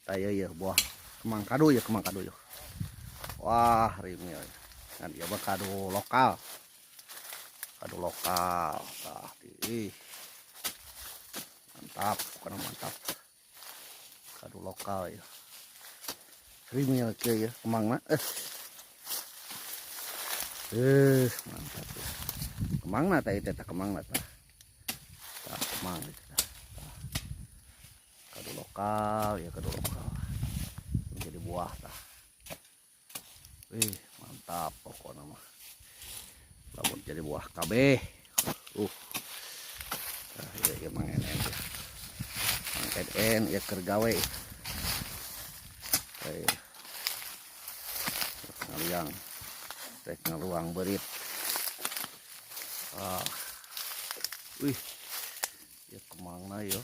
Tah, ieu ieu buah kemang kadu ya, kemang kadu ya. Wah, rimil. Kan ieu mah kadu lokal. Kadu lokal. Tah, ih. Mantap, pokoknya mantap. Kadu lokal ya. Rimil kieu ya kemangna. Eh. Eh, mantap ya. Kemangna tah, itu tah kemangna tah. Tah, kemang itu tah. Tah. Kadu lokal ya, kadu lokal. Menjadi buah tah. Wih, mantap pokoknya mah. Lamun jadi buah kabeh. Tah, ieu ieu Mang Enen ya. Mang Enen ya keur gawe. Tah, ieu. Ngaliang. Rek ngaluang beurit. Ah. Wih. Ya, kemangna ya.